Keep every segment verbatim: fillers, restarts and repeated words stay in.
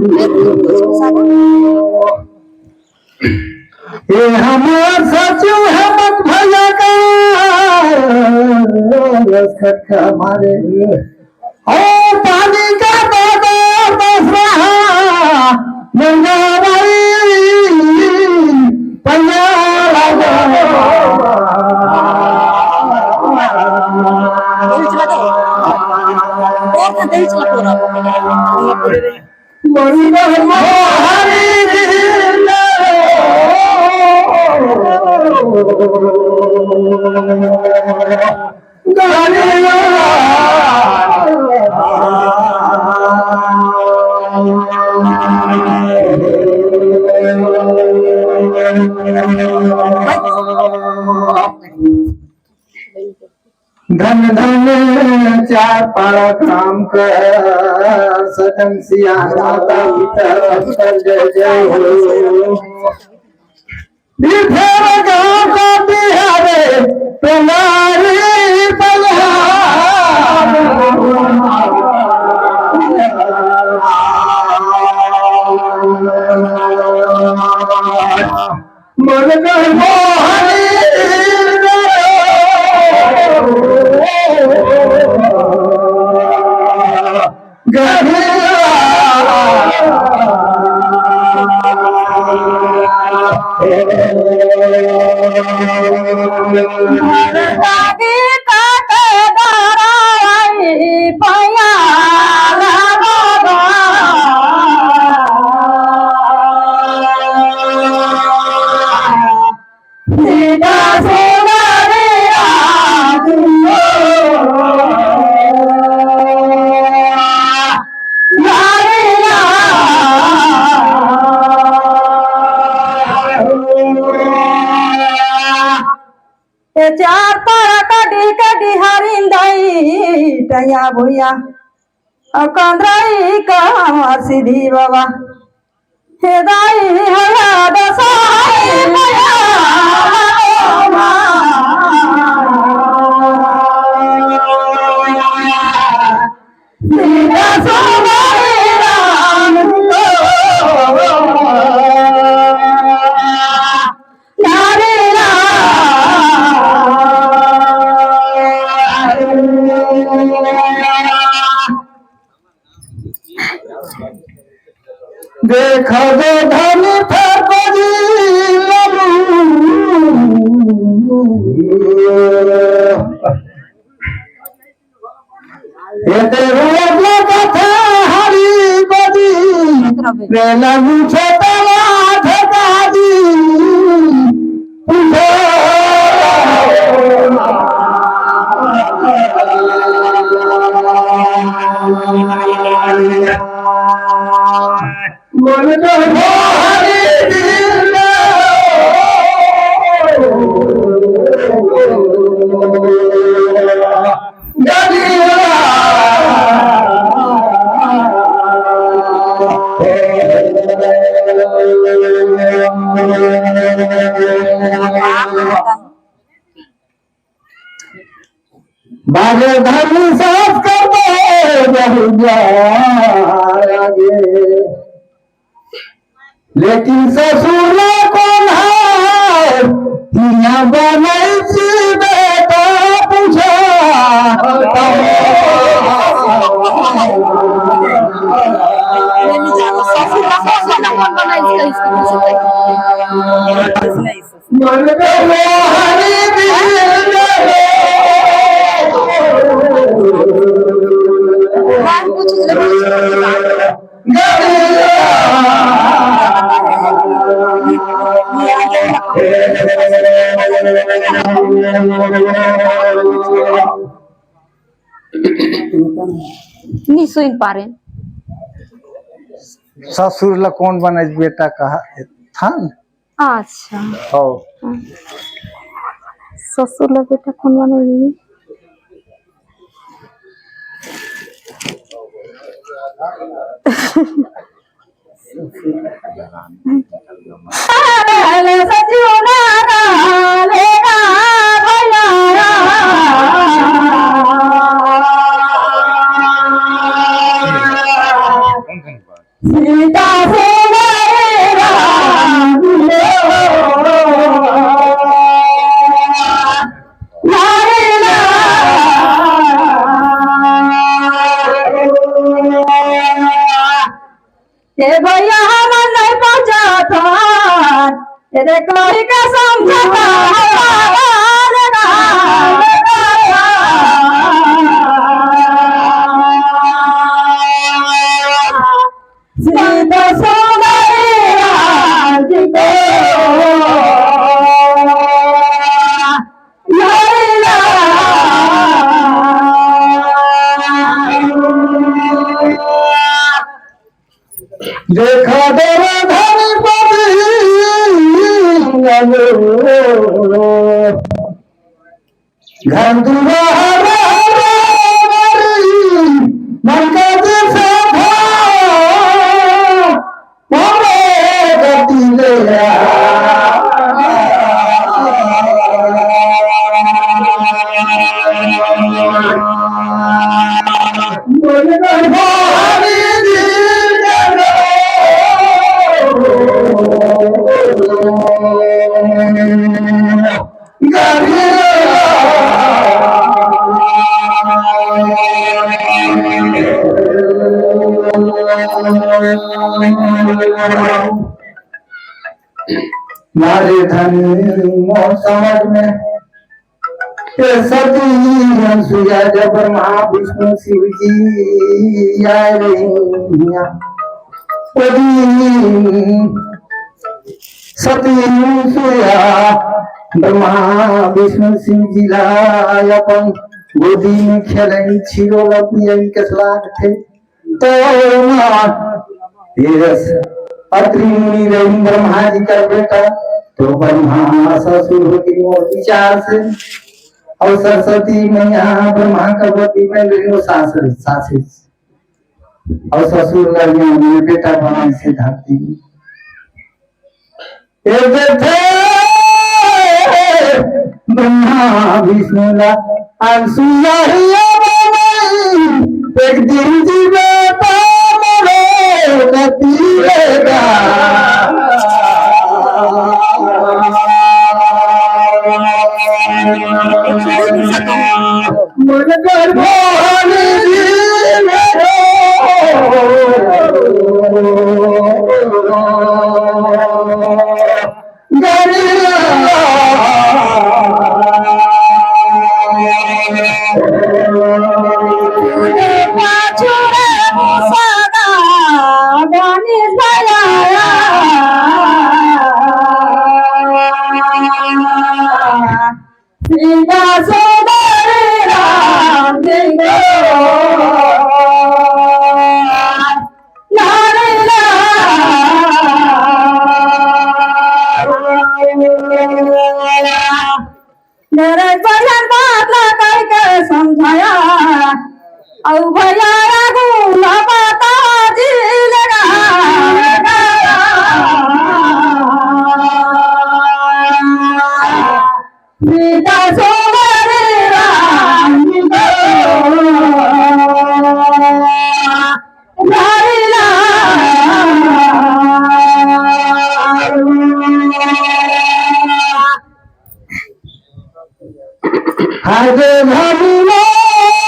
ये हमार सचू है मत भैया का खटका मारे। ओ पानी का दादा बस रहा गंगा भाई, पैया लगा। धन धन चार पारा काम कर सजन सियान माता पिता सब कर जय जय हो। बिफेर गाँव का बिहारे तुम्हारी बलिहार। मन कर मोहनी गढ़िया। दादी का के दराई पैया बाबा। सीता सुंदरी राम ए चार पारा कडी कडी हरिन दाई टैया भुइया। अउ कंदराई का सीधी बाबा। हे दाई हया दसाई मया। सीता सुंदरी राम को नारी राम। देखो दे धनी फरबजी ललू। एते रोज कथा हरी बदी, रे ललू छोटवा धोखा दी। बाजे धर्म साफ कर दे बहु जागे। लेकिन ससुर ला कोन है हिया बनई सी बेटा पूछा। ससुर ला कोन है, कोन बनाई इसका, इसका पूछा। नहीं सुन पा रहे। ससुर ला कोन बनाई बेटा कहा था न? अच्छा। हो। ससुर ला बेटा कोन बनाई? सीता ए भैया, हमन नहीं पहुंचत हन। ए देखो, के समझौता हमारा सीता सुंदरी राम जी को लैला। देखा देवा धनी पति घर दुआर हमारी, मन का दिल से था, मोरे गति ले आ। मारे धनी मोर समझ में, ए सती अनसुईया जब ब्रह्मा विष्णु शिव जी आए रही हिया, ओ दिन सती अनसुईया ब्रह्मा विष्णु शिव जी ला अपन गोदी में खेलई, छीरो ला पियई, कस लागथे। तो माँ, ये अत्रि मुनि रहिन ब्रह्मा जी का बेटा, तो ब्रह्मा ससुर होती मोर विचार से, और सरस्वती मैया ब्रह्मा का गोदी में रही, वो सास रही, सास रही। और ससुर ला ये बेटा बनाई से धरती में। एक थे ब्रह्मा विष्णु ला अनसुईया हिया बनाई, एक दिन जी बेटा मोरे गति लेगा। मन गर्भान जी मेरो सीता सुंदरी राम जी को लैला। मेरे बजन बात ला कह के समझाया, औ भैया रघु ना बता जी लगा। सीता सुंदरी राम को लैला। हरे भगवान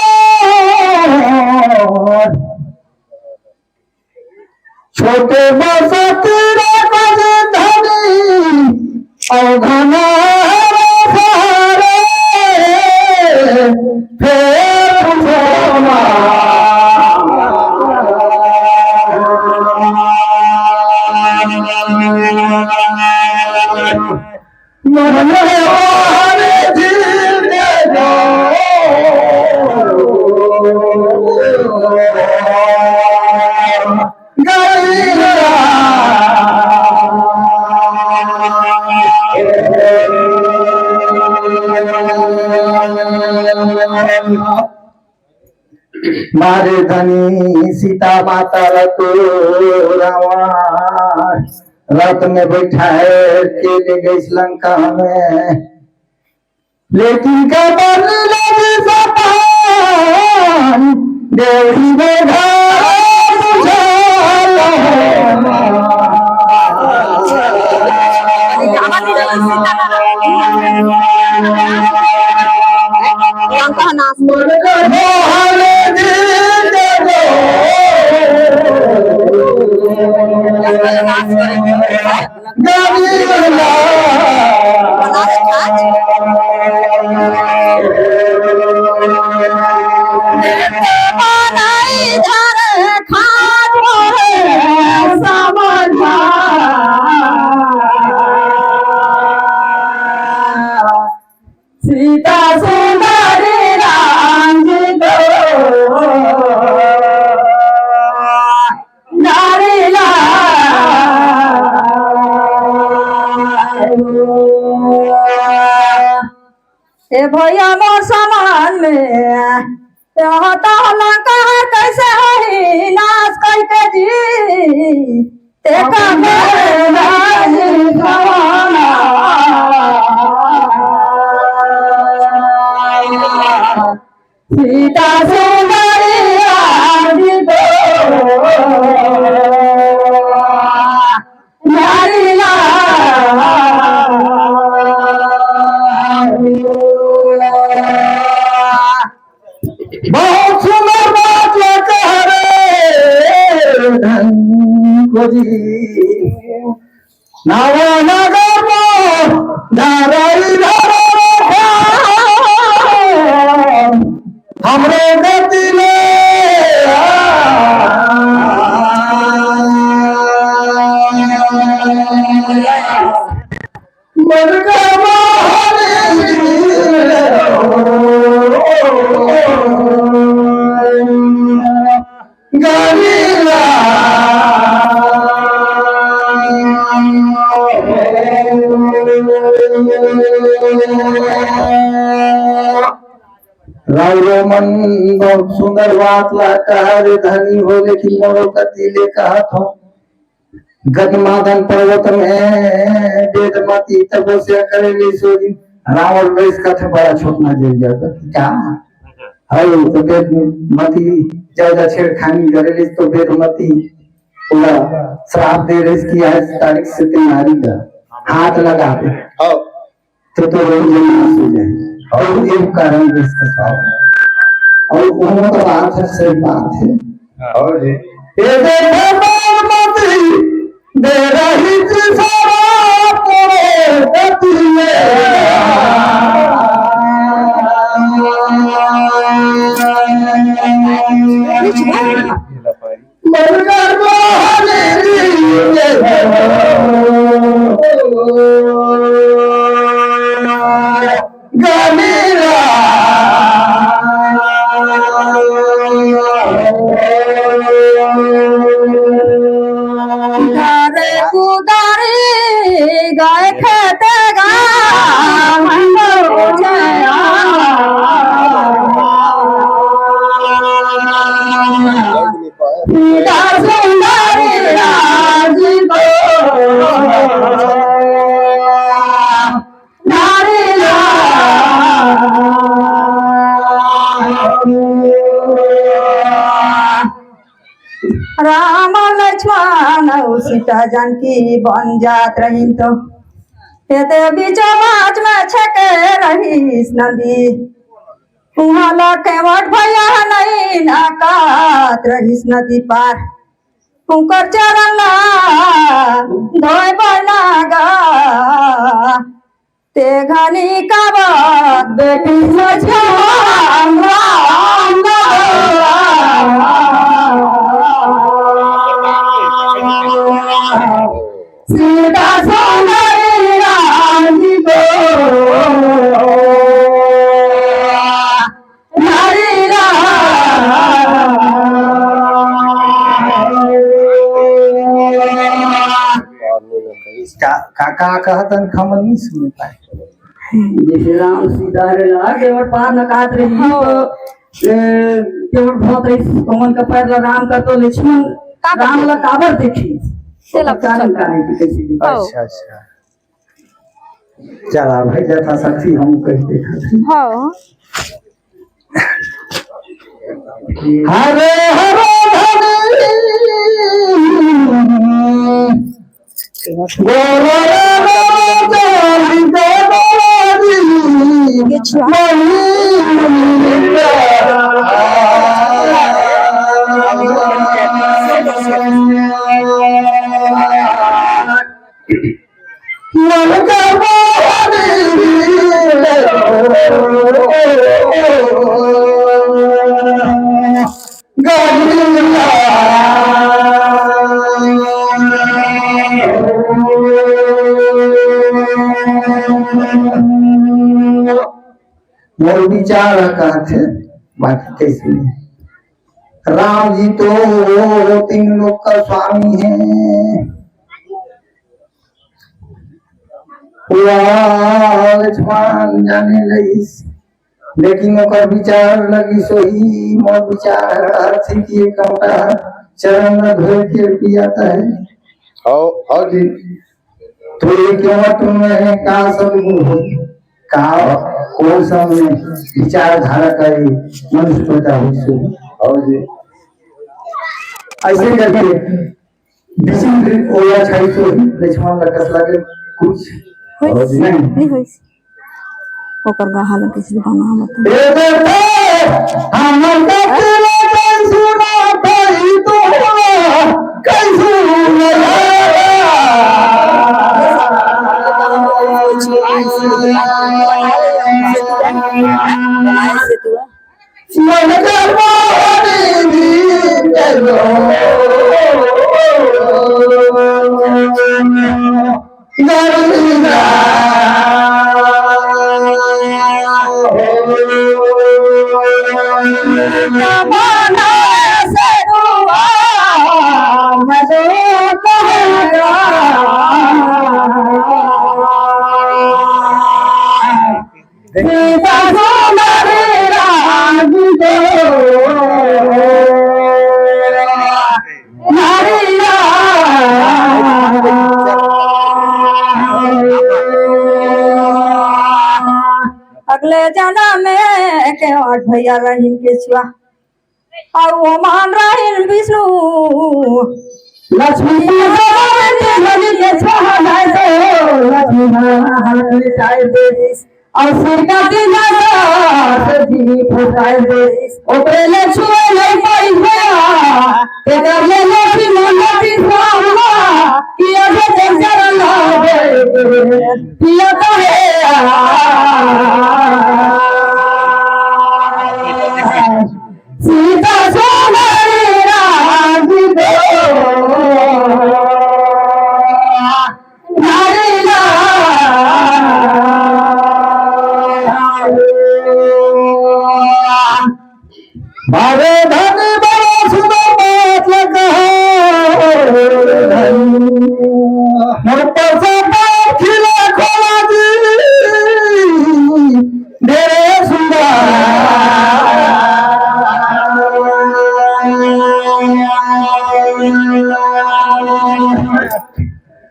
छोटे बसती रे बस धनी, और घना रे सारे, फेर उठोना। मारे धनी सीता माता ला तो रावण रथ में बैठाय के ले गइस लंका में, लेकिन काबर लगे सपान देवरी में घर बुझाला। सीता सुंदरी राम जी को नारी लाल। ए भैया मोर समान में, ते हता लंका हर कैसे होही नाश करके जी। ते कबे नहीं खवाना। सीता सुंदरी आदि को नारी लाल। बहुत सुंदर बात ये कह रे धन को जी। नवा नगर में नाराई धरो रखा। हमरे गति ले आ। मन का मारे गाली ला। राउरो मन बहुत सुंदर बात ला कहा रे धनी हो, लेकिन मोरो कति ले कहत हो। गन्धमादन पर्वत में वेदमती तपस्या करे ली सोई। रावण वेश कथे बड़ा छोट ना जेल जाता क्या? है तो वेदमती ज्यादा छेड़खानी करे ली तो वेदमती पूरा श्राप दे रही कि आज तारीख से ते नारी का हाथ लगा दे। हाँ। तो, तो रोग जन्म हो जाए। और ये कारण इसका स्वाभाविक। और उन्होंने तो बात है, सही बात है। और जी। ये देखो बागमती दे रही थी सारा पूरे गति में। कुदारी गाय खेत गा सुंदरी राज को नारी लाल। राम लक्ष्मण अउ सीता जानकी बन जात रहिन तो एते बीचो बाच में छके रहिस नदी। उहाँ ला केवट भैया नहीं नाकात रहिस नदी पार। उंकर चरण ला धोए बर लागा। ते घनी काबर बेटी सोच राम राम। सीता सुंदरी राम जी को नारी लाल। का, का, का कहतन, खमन नहीं सुन पाए। जैसे राम सीता रे ला केवट पार नकात रही, हाँ। तो, ए, केवट बहुत रही, कमन का पैर ला राम का तो लक्ष्मण का राम ला काबर देखी? से ला कारण का है कि कैसे देखी? हाँ। अच्छा, अच्छा। चला भाई, यथाशक्ति हम कह दे। हाँ। हरे हरे धनी। मोर विचार ह कहत हे, बाकी कइसे नहीं। राम जी तो तीन लोक का स्वामी हे। पूरा लक्ष्मण जाने लगिस, लेकिन ओकर विचार लगिस होही, मोर विचार हर ठीक ये कमता चरण में धोए के पियाता है। हव, हव जी। तो ये केवट में का सब गुण हो, का कौन सब में विचारधारा का ये मनुष्य पैदा होइस होही। हव जी। ऐसे करके विचित्र ओला छाई तो ही लक्ष्मण ला कस लागे कुछ होइस? नहीं। नहीं होइस। ओकर गाहा ला कइसे बना मत। ए बेटे, हमर कतिला कइसू ना कही तो होला, कइसू ना। अगले जनम में केवट भैया रहिन केचुआ, अउ ओमन रहिन विष्णु। लक्ष्मी नारायण के छाया दे, लक्ष्मी नारायण के छाया दे। अउ सिर का दिन से जी फुटाए दे, ओकरे ले छुए नहीं पाई भैया, तेकर ले लक्ष्मी नंदी स्वाहा, कि अबे तेकर लागे, पिया तो है आ। सीता सुंदरी राम को नारी लाल। बाबे धनी बड़ा सुंदर बात लगा है। मोर पर से बात खिला खोला जी। मेरे सुंदर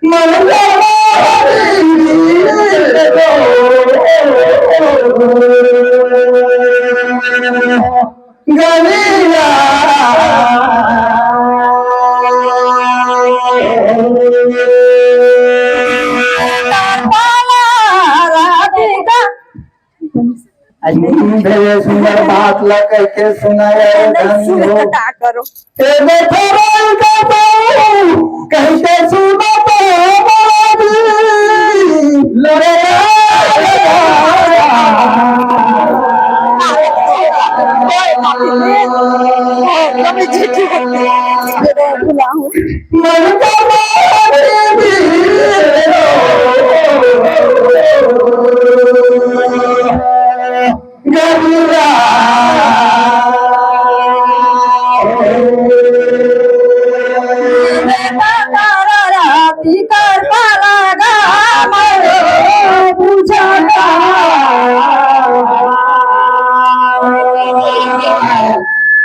मन गलिया। आज नहीं सुंदर बात ला कह के सुनाया है धनी हो। का करो? ए बेटा, रोई का तो कह के सुना तो बाबा जी। लड़े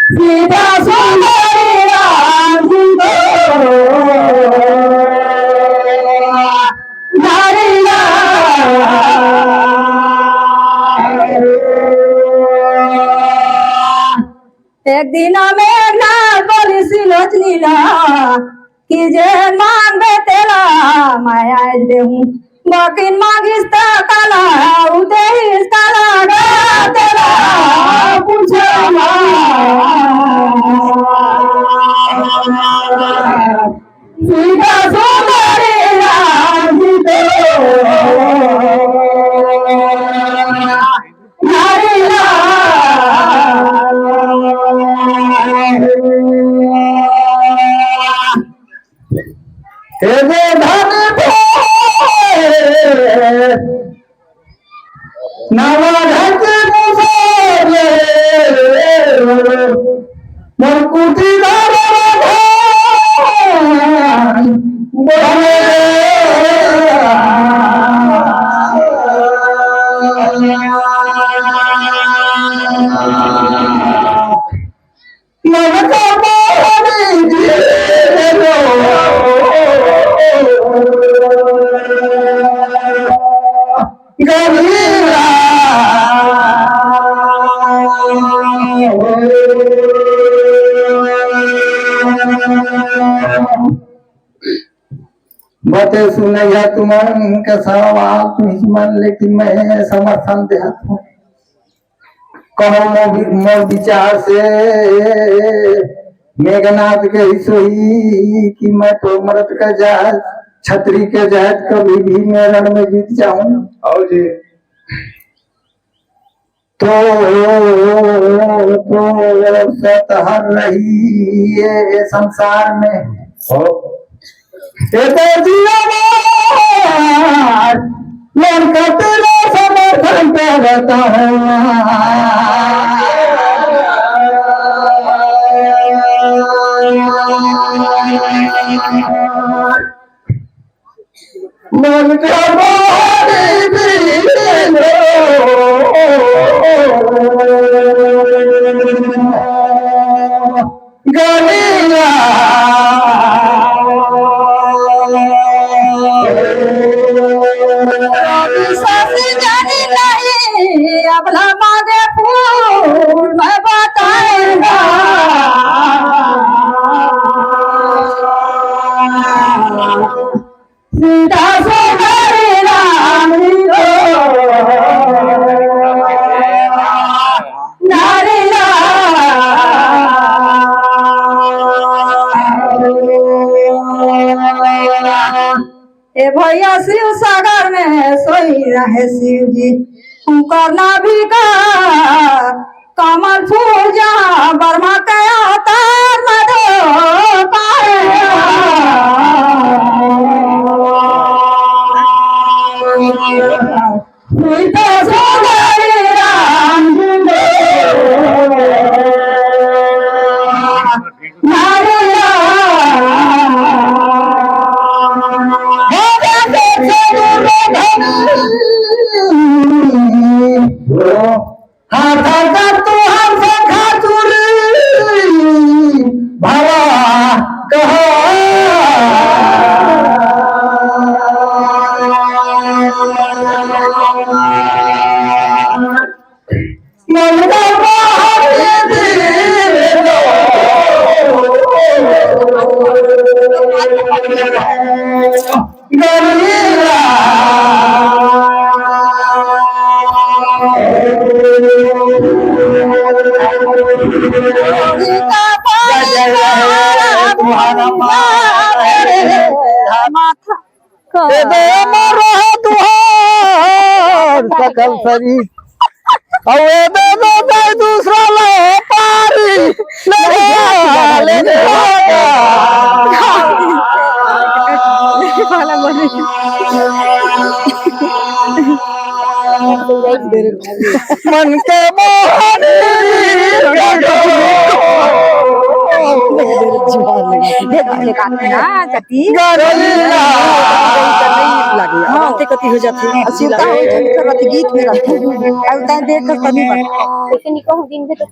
सीता सुंदरी राम जी को नारी लाल। एक दिन मेघनाथ बोलिस लोचनी ला कि जे मांगबे तेला मैं आज देहूं, बकिन मांगिस त काला, उ देहिस काला गा तेला पूछे मा। सीता सुंदरी राम जी को नारी लाल। हे रे धन पे नवा ढंग मोर कुटी दार राधा, बोले रे। मन का मोहनी दिल रो। गरीला। बते सुनैया तुमन के सवाल तुहिच मन, लेकिन मैं समर्थन देहत हूँ। कहो मोर वि-, मोर विचार से मेघनाथ कहिस होही कि मैं तो मरद का जात, छतरी के जात, कभी भी मैं रण में जीत जाऊं। आओ जी। तो, तो सतहर रही ये संसार में। हो। ए तो जिया मार, मन का तेरा समर्थन करता हूँ। मन का मारी दीनो। गलिया। रवि शशि जानी नहीं, अबला मांगे फूल मैं बताएगा। सीता से हरे राम जी को नारी राम। ए भैया शिव सागर में सोई रहे शिव जी, उनकर नाभि का कमल फूल जहाँ ब्रह्मा के अवतार मधु पाए। सीता सवारी राम जी को नारी राम। हाथ हाथ तू हम सखा चूरी भला कहा। मन का बाहर ये दिल लो। गरीला। ए दे अमर रहे तुहार सकल शरीर। अउ ए दे दे दे दूसरा ला पारी। ले जा, ले जा। मन के मोहनी। ना, कति? गरीला। हाँ, ते कति हो जाथे। अ, सुरता हो, थोड़ी सा रति गीत में रथे। अउ तैं देख कर कभी मत। लेकिन ई कहूँ दिन भी तो